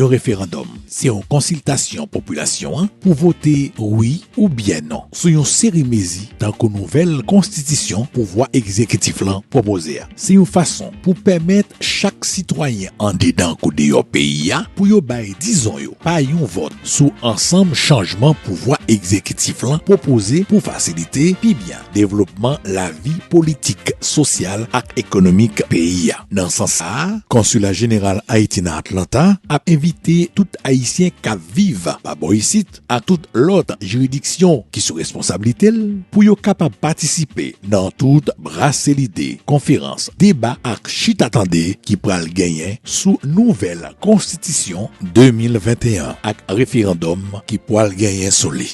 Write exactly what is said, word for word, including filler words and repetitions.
Yon referandòm se yon konsiltasyon popilasyon an pou vote wi oubyen non sou yon seri mezi tankou nouvèl konstitisyon, pouvwa egzekitif lan pwopoze a. Se yon fason pou pèmèt chak sitwayen andedan kou deyò peyi a pou yo bay dizon yo pa yon vòt sou ansanm chanjman pouvwa egzekitif lan pwopoze pou fasilite pi byen devlopman lavi politik, sosyal ak ekonomik peyi a. Nan sans sa a, Konsila Jeneral Ayiti nan Atlanta ap envite tout Ayisyen k ap viv pa bò isit ak tout lòt jiridiksyon ki sou responsablite l pou yo kapab patisipe nan tout brase lide, konferans, deba ak chita tande ki pral genyen sou nouvèl konstitisyon de mil venteyen ak referandòm ki pral genyen sou li.